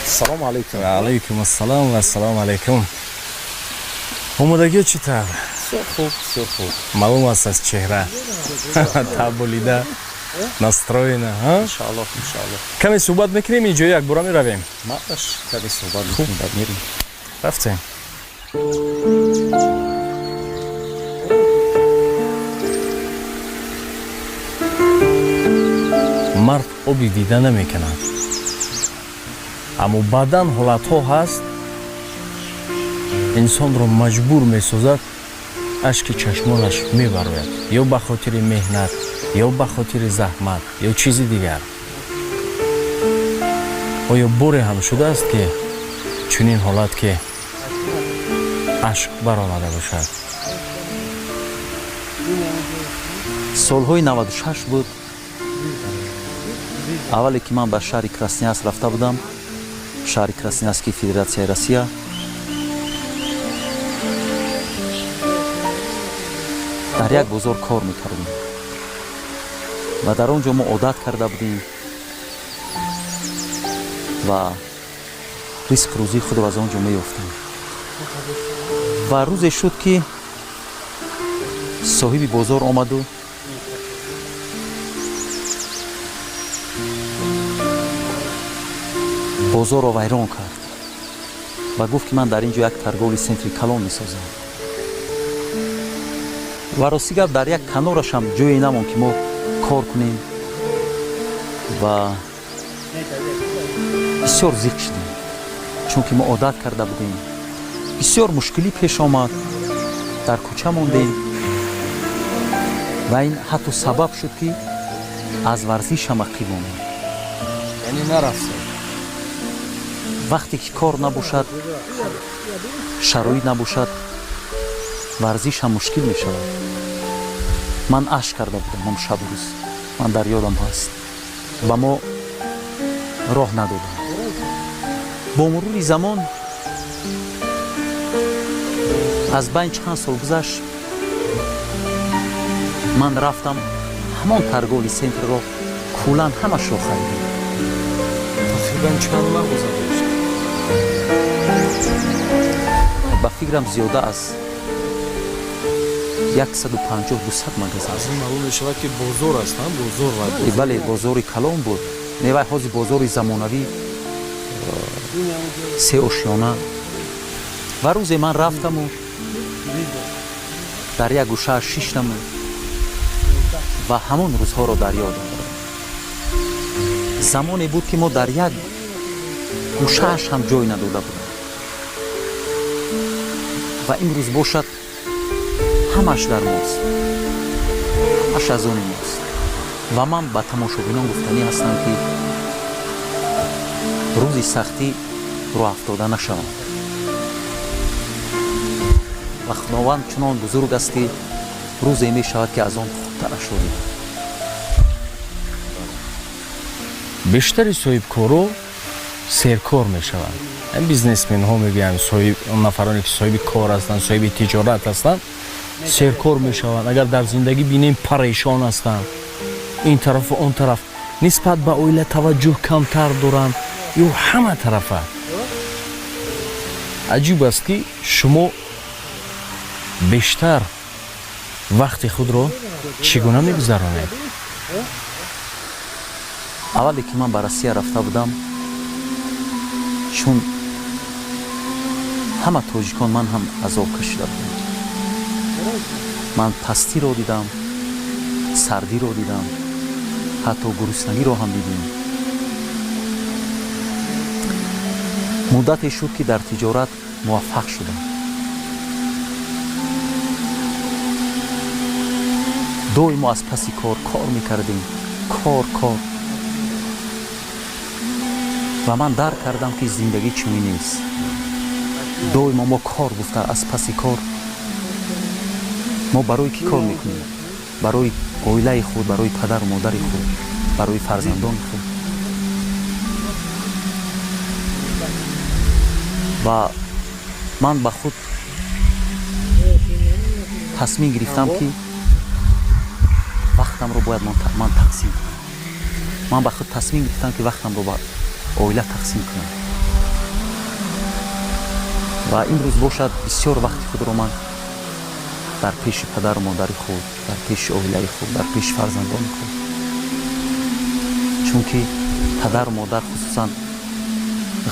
Салому алейкум. Ва алайкум ассалом ва ассалому алайкум. Омодагиё чӣ тавр? Бисёр хуб, бисёр хуб. Маълум аст аз чеҳра, таболида, настроена. Иншааллоҳ, иншааллоҳ. Каме суҳбат мекунем, инҷо якбора меравем. Мааш, каме суҳбат мекунем, баъд мерем. Рафтем. Мард оби дида намекунад, аммо баъдан ҳолатҳо ҳаст, инсонро маҷбур месозад, ашки чашмонаш мебарояд, ё ба хотири меҳнат, ё ба хотири заҳмат, ё чизи дигар. Оё боре ҳам шудааст, ки чунин ҳолат, ки ашк баромада бошад? Солҳои 96 буд, аввале ки ман ба шаҳри Красноярск рафта будам, шаҳри Красноярски Федератсияи Россия. Дар як бозор кор мекардем ва дар он ҷо мо одат карда будем ва ризқ рӯзии худро аз он ҷо меёфтем. Ва рӯзе шуд, ки соҳиби бозор омаду бозорро вайрон кард ва гуфт, ки ман дар ин ҷо як торговый центри калон месозам. Ва рости гап, дар як канорашам ҷое намонд, ки мо кор кунем, ва бисёр зиқ шудем, чунки мо одат карда будем. Бисёр мушкилӣ пеш омад, дар кӯча мондем ва ин ҳатто сабаб шуд, ки аз варзишам ақиб монем. Яъне нарафтед? Вақте ки кор набошад, шароит набошад, варзиш ҳам мушкил мешавад. Ман ашк карда будам ҳам шабу рӯз, ман дар ёдам ҳаст. Ба мо роҳ надодам. Бо мурури замон, аз байн чанд сол гузашт, ман рафтам, ҳамон торговый центрро куллан ҳамашро харидам. Тақрибан чанд мағоза дошт? Ба фикрам, зиёда аз 150-200 магазин. Аз ин маълум мешавад, ки бозор аст, бозор ва Бале, бозори калон буд. Не, вай ҳозир бозори замонавӣ, сеошёна. Ва рӯзе ман рафтаму дар як гӯшааш шиштаму ва ҳамон рӯзҳоро дар ёд овардам. Замоне буд, ки мо дар як гӯшааш ҳам ҷой надода будем ва имрӯз бошад, ҳамаш дар мост, ҳамаш аз они мост. Ва ман ба тамошобинон гуфтанӣ ҳастам, ки рӯзи сахтӣ рӯҳафтода нашаванд ва Худованд чунон бузург аст, ки рӯзе мешавад, ки аз он хубтарашро диҳад. Бештари соҳибкоро серкор мешаванд. Бизнесменҳо мегӯянд, он нафароне, ки соҳиби кор ҳастанд, соҳиби тиҷорат ҳастанд, серкор мешаванд. Агар дар зиндагӣ бинем, парешон ҳастанд, ин тарафу он тараф, нисбат ба оила таваҷҷӯҳ камтар доранд ё ҳама тарафа. Аҷиб аст, ки шумо бештар вақти худро чӣ гуна мегузаронед? Аввале ки ман ба Россия рафта будам, чун ҳама тоҷикон, ман ҳам азоб кашида будам. Ман пастиро дидам, сардиро дидам, ҳатто гуруснагиро ҳам дидем. Муддате шуд, ки дар тиҷорат муваффақ шудам. Доимо аз паси кор кор мекардем, кор, кор. Ва ман дарк кардам, ки зиндагӣ чунин нест. Доимо мо кор гуфта аз паси кор. Мо барои кӣ кор мекунем? Барои оилаи худ, барои падару модари худ, барои фарзандони худ. Ва ман ба худ тасмим гирифтам, ки вақтамро бояд ман тақсим кунам. Ман ба худ тасмим гирифтам, ки вақтамро ба оила тақсим кунам. Ва имрӯз бошад, бисёр вақти худро ман дар пеши падару модари худ, дар пеши оилаи худ, дар пеши фарзандони худ, чунки падару модар хусусан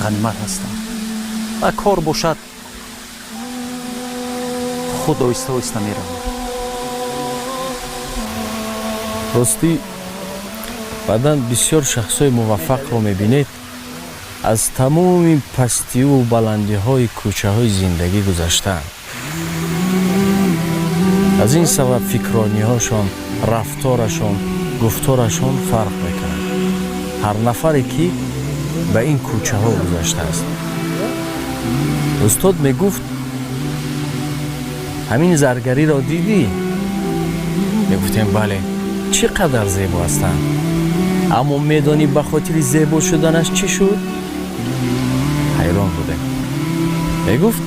ғанимат ҳастанд. Ва кор бошад, худ оҳиста оҳиста меравад. Ростӣ, баъдан бисёр шахсҳои муваффақро мебинед, аз тамоми пастиву баландиҳои кӯчаҳои зиндагӣ гузаштаанд. Аз ин сабаб фикрониҳошон, рафторашон, гуфторашон фарқ мекунад, ҳар нафаре ки ба ин кӯчаҳо гузаштааст. Устод мегуфт: «Ҳамин заргариро дидӣ?» Мегуфтем: «Бале, чӣ қадар зебо ҳастанд. Аммо медонӣ, ба хотири зебо шуданаш чӣ шуд?» Ҳайрон будем. Мегуфт: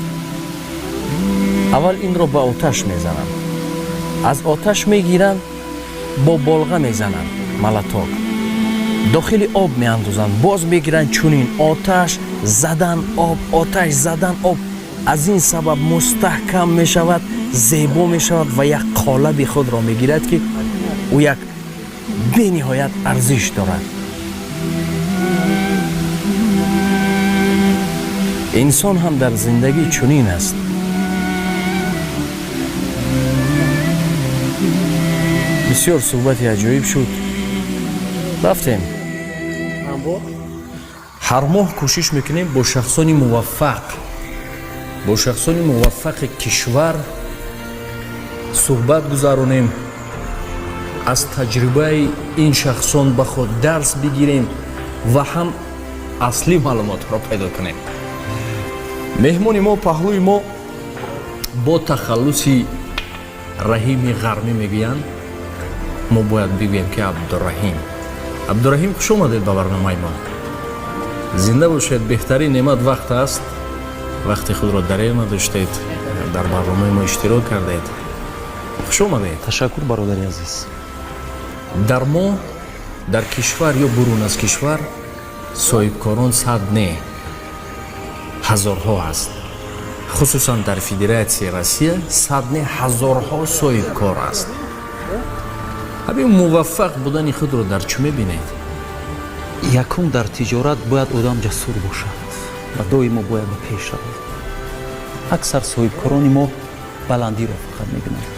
«Аввал инро ба оташ мезананд, аз оташ мегиранд, бо болға мезананд, молоток, дохили об меандозанд, боз мегиранд, чунин оташ задан, об, оташ задан, об. Аз ин сабаб мустаҳкам мешавад, зебо мешавад ва як қолаби худро мегирад, ки ӯ як бениҳоят арзиш дорад. Инсон ҳам дар зиндагӣ чунин аст». Бисёр суҳбати аҷоиб шуд. Рафтем. Ҳар моҳ кӯшиш мекунем бо шахсони муваффақ, бо шахсони муваффақи кишвар суҳбат гузаронем, аз таҷрибаи ин шахсон ба худ дарс бигирем ва ҳам аслӣ маълумотҳоро пайдо кунем. Меҳмони мо, паҳлӯи мо, бо тахаллуси Раҳими Ғармӣ мегӯянд, мо бояд бигӯем ки Абдураҳим. Абдураҳим, хуш омадед ба барномаи мо. Зинда бошед. Беҳтарин неъмат вақт аст. Вақти худро дареғ надоштед, дар барномаи мо иштирок кардед. Хуш омадед. Ташаккур, бародари азиз. Дар мо, дар кишвар ё бурун аз кишвар, соҳибкорон сад не, ҳазорҳо ҳаст. Хусусан дар Федератсияи Россия сад не, ҳазорҳо соҳибкор аст. Ҳамин муваффақ будани худро дар чӣ мебинед? Якум, дар тиҷорат бояд одам ҷасур бошад ва доимо бояд ба пеш равад. Аксар соҳибкорони мо баландиро фақат мебинанд,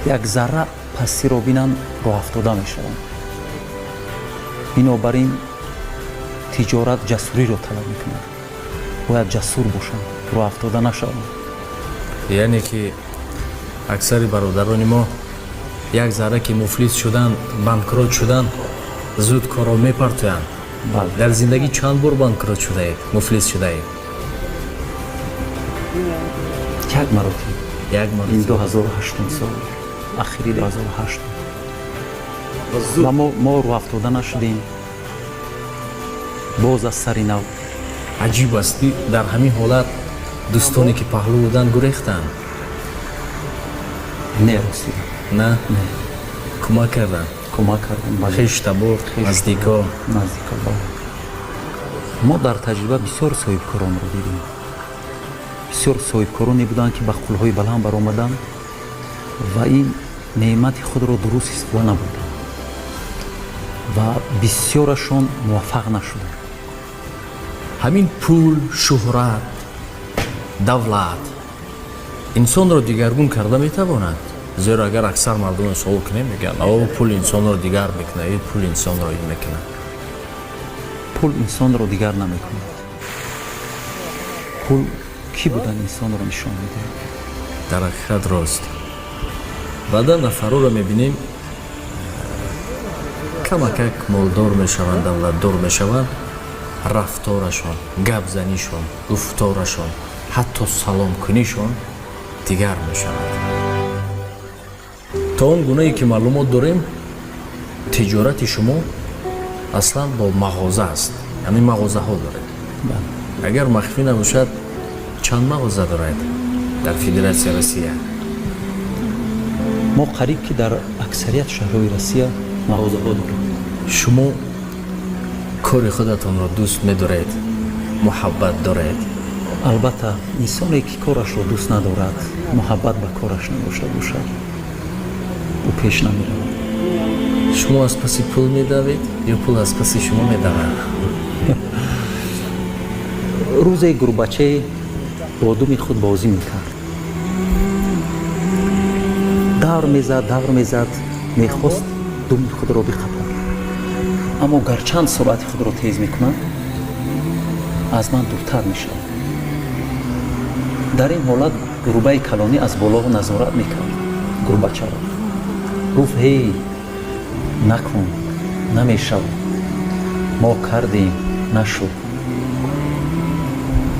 як зарра пастиро бинанд, роҳафтода мешаванд. Бинобар ин тиҷорат ҷасуриро талаб мекунад, бояд ҷасур бошанд, роҳафтода нашаванд. Яъне ки аксари бародарони мо як зарра ки муфлис шуданд, банкрот шуданд, зуд корро мепартоянд. Дар зиндагӣ чанд бор банкрот шудаед, муфлис шудаед? Як маротиба. Як Ин маротиба. 2008 сол, ахири 2008, ва мо рӯҳафтода нашудем, боз аз сари нав. Аҷиб аст, дар ҳамин ҳолат дӯстоне ки паҳлӯ буданд, гурехтанд? Не, ростӣ. На, кӯмак карданд? Кӯмак кардем, бале. Хештабор, наздико? Наздико, бале. Мо дар таҷриба бисёр соҳибкоронро дидем, бисёр соҳибкороне буданд, ки ба қулҳои баланд баромаданд ва ин неъмати худро дуруст истифода набурданд ва бисёрашон муваффақ нашуданд. Ҳамин пул, шӯҳрат, давлат инсонро дигаргун карда метавонад? Зеро агар аксар мардумро суол кунем, мегӯянд: «О, пул инсонро дигар мекунад, ин пул инсонро ин мекунад». Пул инсонро дигар намекунад. Пул кӣ будан инсонро нишон медиҳад. Дар ҳақиқат рост. Баъдан нафарҳоро мебинем, камакак молдор мешаванд, давлатдор мешаванд, рафторашон, гапзанишон, гуфторашон, ҳатто саломкунишон дигар мешавад. То он гунае ки маълумот дорем, тиҷорати шумо аслан бо мағоза аст, яъне мағозаҳо доред. Агар махфӣ набошад, чанд мағоза доред дар Федератсияи Россия? Мо қариб ки дар аксарият шаҳрҳои Россия мағозаҳо дорем. Шумо кори худатонро дӯст медоред? Муҳаббат доред? Албатта, инсоне ки корашро дӯст надорад, муҳаббат ба кораш надошта бошад, ӯ пеш намеравад. Шумо аз паси пул медавед ё пул аз паси шумо медавад? Рӯзе гурбачае бо думи худ бозӣ мекард. Давр мезад, давр мезад, мехост думи худро биқапад, аммо гарчанд суръати худро тез мекунад, аз ман дуртар мешавад. Дар ин ҳолат гурбаи калонӣ аз боло назорат мекард гурбачаро. Гуфт: «Ҳей, накун, намешавад, мо кардем, нашуд».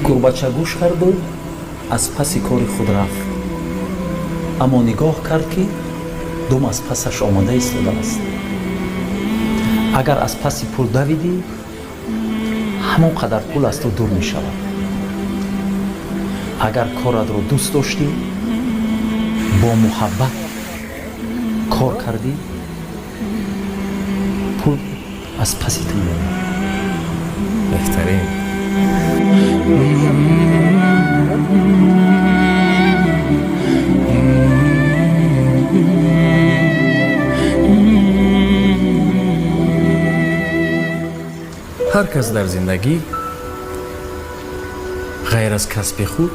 Гурбача гӯш карду аз паси кори худ рафт, аммо нигоҳ кард, ки дум аз пасаш омода истодааст. Агар аз паси пул давидӣ, ҳамон қадар пул аз ту дур мешавад. Агар коратро дӯст доштӣ, бо муҳаббат кор кардӣ, пул аз паси ту меояд. Беҳтарин. Ҳар кас дар зиндагӣ ғайр аз касби худ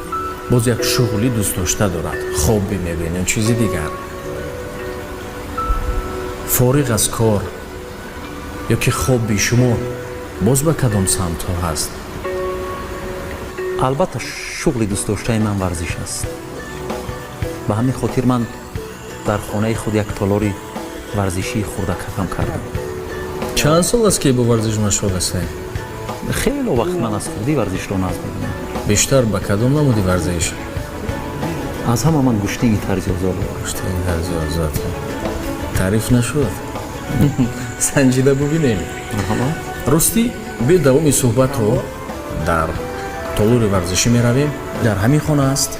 боз як шуғли дӯстдошта дорад, хобби мебинад ё чизи дигар. Фориғ аз кор ё ки хобби шумо боз ба кадом самтҳо ҳаст? Албатта, шуғли дӯстдоштаи ман варзиш аст. Ба ҳамин хотир ман дар хонаи худ як толори варзишии хурдакакам кардам. Чанд сол аст, ки бо варзиш машғул ҳастед? Хело вақт. Ман аз хурдӣ варзишро назд мебинам. Бештар ба кадом намуди варзиш? Аз ҳама ман гӯштинги тарзи озод. Гӯштинги тарзи озод. Таъриф нашуд, санҷида бубинем. Ростӣ, биё, давоми суҳбатро дар толори варзишӣ меравем. Дар ҳамин хона аст?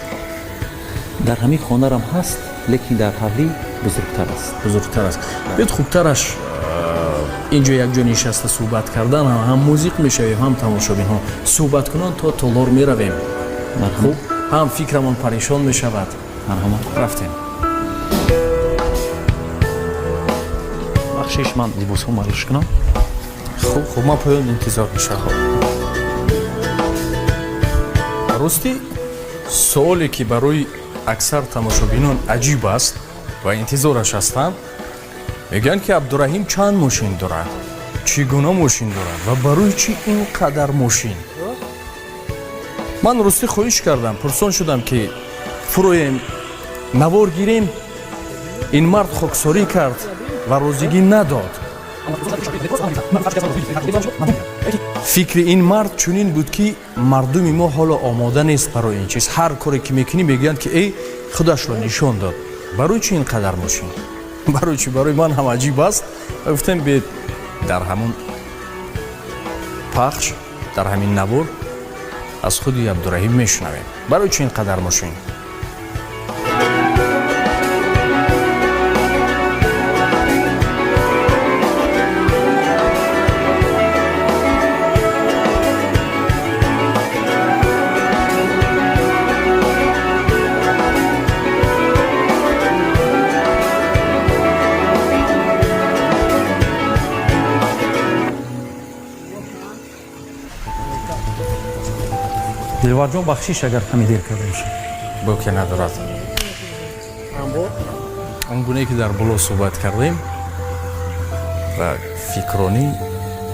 Дар ҳамин хонарам ҳаст, лекин дар ҳавлӣ бузургтар аст. Бузургтар аст. Биёд, хубтараш инҷо якҷо нишаста суҳбат кардан, ҳам музиқ мешавем, ҳам тамошобинҳо суҳбаткунон то толор меравем. Хуб, ҳам фикрамон парешон мешавад. Марҳамат. Рафтем. Бахшиш, ман либосҳо малиш кунам. Хуб, хуб, ман поён интизор мешавам. Ростӣ, суоле ки барои аксар тамошобинон аҷиб аст ва интизораш ҳастанд, мегӯянд, ки Абдураҳим чанд мошин дорад, чӣ гуна мошин дорад ва барои чӣ ин қадар мошин. Ман ростӣ хоҳиш кардам, пурсон шудам, ки фуроем, навор гирем. Ин мард хоксорӣ кард ва розигӣ надод. Фикри ин мард чунин буд, ки мардуми мо ҳоло омода нест барои ин чиз. Ҳар коре ки мекунӣ, мегӯянд, ки эй, худашро нишон дод, барои чӣ ин қадар мошин, барои чӣ? Барои ман ҳам аҷиб аст. Ва гуфтем, бе дар ҳамон пахш, дар ҳамин навор аз худи Абдураҳим мешунавем, барои чӣ ин қадар мошин. Дилварҷон, бахшиш, агар каме дер карда бошам. Боке надорад. Он гунае ки дар боло суҳбат кардем ва фикронӣ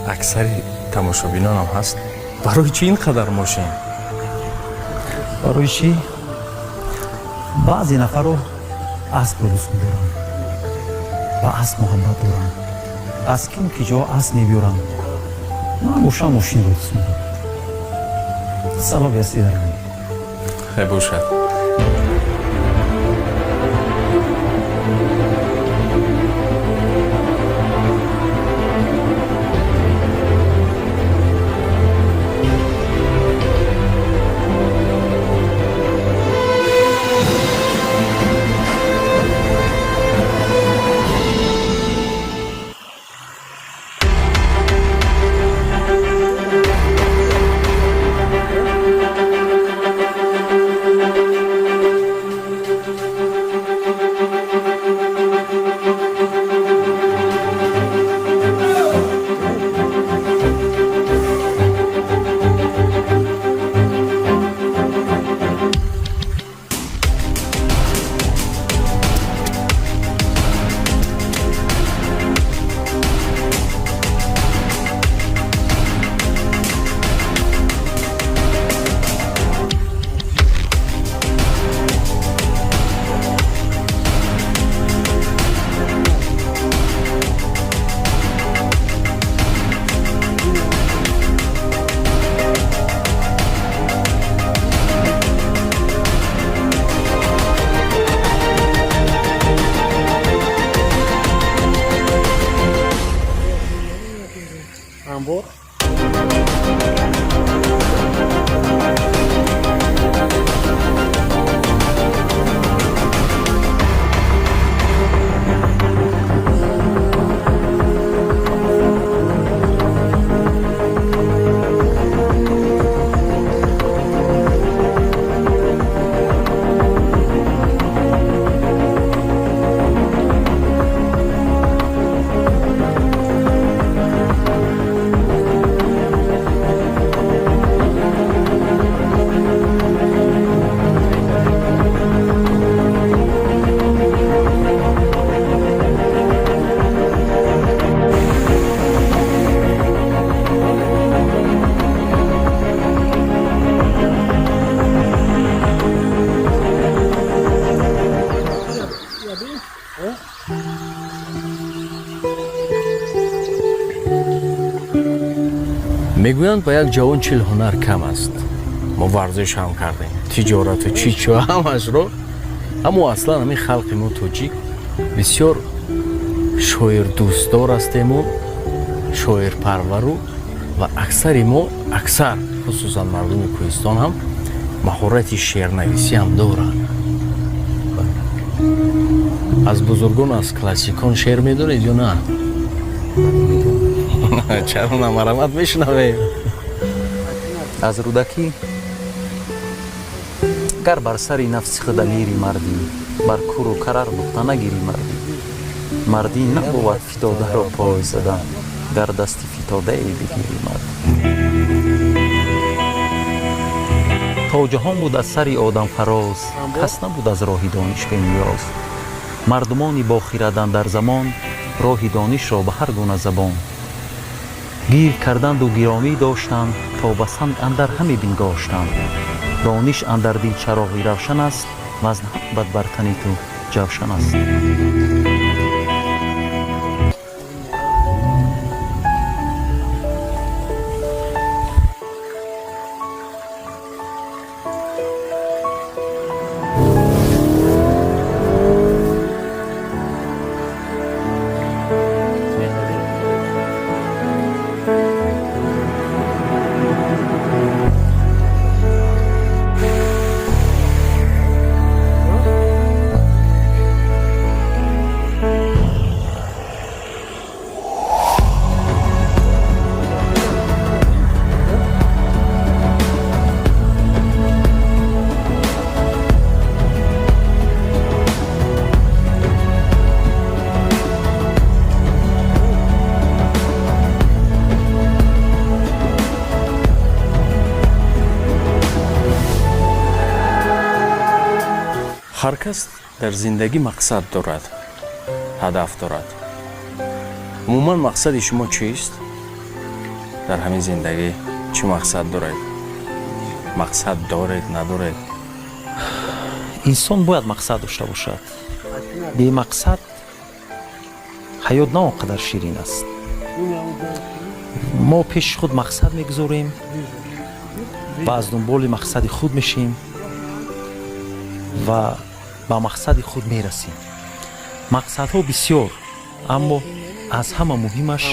аксари тамошобинонам ҳаст, барои чӣ ин қадар мошин? Барои чӣ? Баъзе нафарро аспро дӯст медоранд, ба асп муҳаббат доранд, аз ким ки ҷо асп мебиёранд. Ман бошам, мошинро дӯст медорам. Сабаби асли дар ҳамин. Хай, бошад. Анбор. Мегӯянд, ба як ҷавон 40 ҳунар кам аст. Мо варзиш ҳам кардем, тиҷорату чичу ҳамашро, аммо аслан ҳамин халқи мо, тоҷик, бисёр шоирдӯстдор ҳастему шоирпарвару ва аксари мо, аксар, хусусан мардуми кӯҳистон ҳам маҳорати шеърнависӣ ҳам доранд. Аз бузургон, аз классикон шеър медонед ё на? Чаро намарамат мешунавем? Аз Рӯдакӣ: гар бар сари нафси худ далери мардӣ, бар куру карар нуқта нагирӣ мардӣ. Мардӣ набувад фитодаро пой задан, гар дасти фитодае бигирӣ мардӣ. То ҷаҳон буд аз сари одам фароз, кас набуд аз роҳи дониш бениёз. Мардумони бохирадан дар замон роҳи донишро ба ҳар гуна забон гир карданду гиромӣ доштанд, то ба санг андар ҳаме бингоштанд. Дониш андар дил чароғи равшан аст, вазн бад бар тани ту ҷавшан аст. Ҳар кас дар зиндагӣ мақсад дорад, ҳадаф дорад. Умуман, мақсади шумо чист дар ҳамин зиндагӣ? Чӣ мақсад доред? Мақсад доред, надоред? Инсон бояд мақсад дошта бошад. Бемақсад ҳаёт на он қадар ширин аст. Мо пеши худ мақсад мегузорем ва аз дунболи мақсади худ мешем ва ба мақсади худ мерасем. Мақсадҳо бисёр, аммо аз ҳама муҳимаш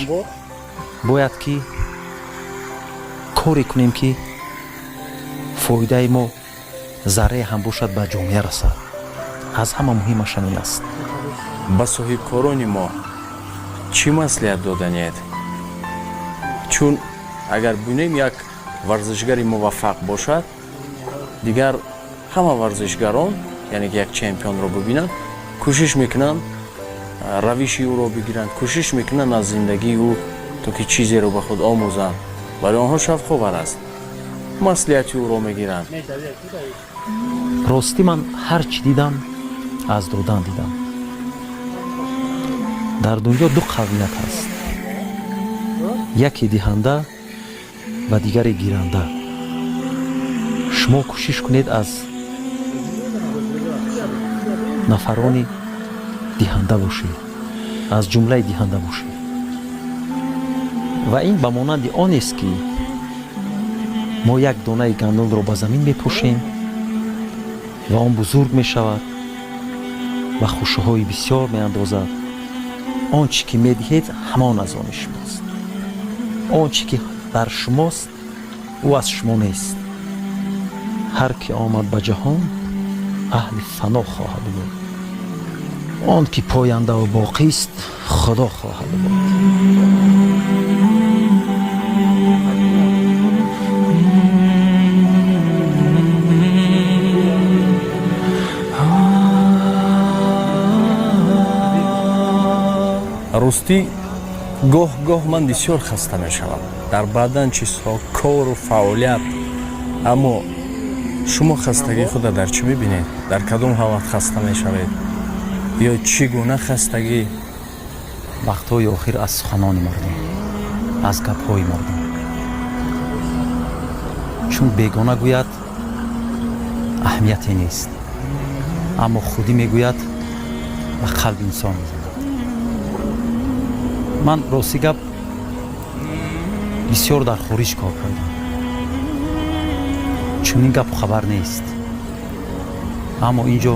бояд ки коре кунем, ки фоидаи мо заррае ҳам бошад, ба ҷомеа расад. Аз ҳама муҳимаш ҳамин аст. Ба соҳибкорони мо чӣ маслиҳат доданиед? Чун агар бинем, як варзишгари муваффақ бошад, дигар ҳама варзишгарон, яъне ки як чемпионро бибинанд, кӯшиш мекунанд равиши ӯро бигиранд, кӯшиш мекунанд аз зиндагии ӯ то ки чизеро ба худ омӯзанд. Барои онҳо шавқовар аст, маслиҳати ӯро мегиранд. Ростӣ, ман ҳар чӣ дидам, аз додан дидам. Дар дунё ду қавмият ҳаст: яке диҳанда ва дигаре гиранда. Шумо кӯшиш кунед, аз нафарони диҳанда бошед, аз ҷумлаи диҳанда бошед. Ва ин ба монанди онест, ки мо як донаи гандумро ба замин мепошем ва он бузург мешавад ва хӯшаҳои бисёр меандозад. Он чӣ ки медиҳед, ҳамон аз они шумост. Он чӣ ки дар шумост, ӯ аз шумо нест. Ҳар ки омад ба ҷаҳон, аҳли фано хоҳад буд. Он ки пояндаву боқист, Худо хоҳад буд. Ростӣ, гоҳ гоҳ ман бисёр хаста мешавам дар баъдан чизҳо, кору фаъолият. Аммо шумо хастагии худро дар чӣ мебинед? Дар кадом ҳолат хаста мешавед ё чӣ гуна хастагӣ? Вақтҳои охир аз суханони мардум, аз гапҳои мардум, чун бегона гӯяд, аҳамияте нест, аммо худӣ мегӯяд, ба қалби инсон мезанад. Ман, ростӣ гап, бисёр дар хориҷ кор кардам, чунин гапу хабар нест, аммо ин ҷо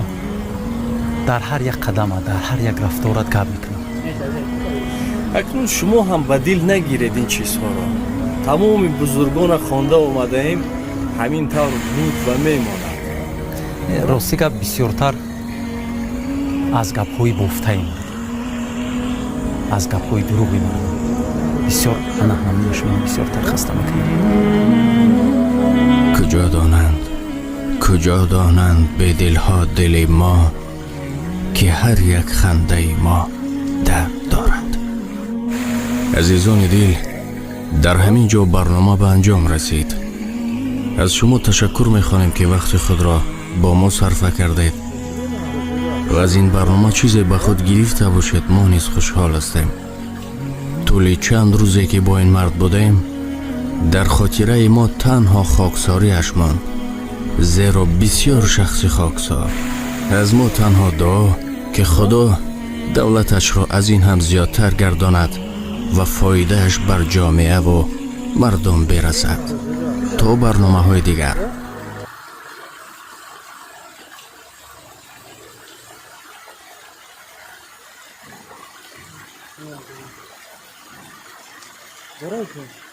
дар ҳар як қадама, дар ҳар як рафторат гап мекунам. Акнун шумо ҳам ба дил нагиред ин чизҳоро. Тамоми бузургона хонда омадаем, ҳамин тавр буд ва мемонад. Ростӣ гап, бисёртар аз гапҳои бофтаи мардум, аз гапҳои дурӯғи мардум бисёр, ана ҳамин шумо бисёртар хаста мекунад. Куҷо донанд, куҷо донанд бедилҳо дили мо, ки ҳар як хандаи мо дард дорад. Азизони дил, дар ҳамин ҷо барнома ба анҷом расид. Аз шумо ташаккур мехонем, ки вақти худро бо мо сарфа кардед ва аз ин барнома чизе ба худ гирифта бошед, мо низ хушҳол ҳастем. Тӯли чанд рӯзе ки бо ин мард будаем, дар хотираи мо танҳо хоксориаш монд, зеро бисёр шахси хоксор. Аз мо танҳо дуо, ки Худо давлаташро аз ин ҳам зиёдтар гардонад ва фоидааш бар ҷомеаву мардум бирасад. То барномаҳои дигар. Здорово.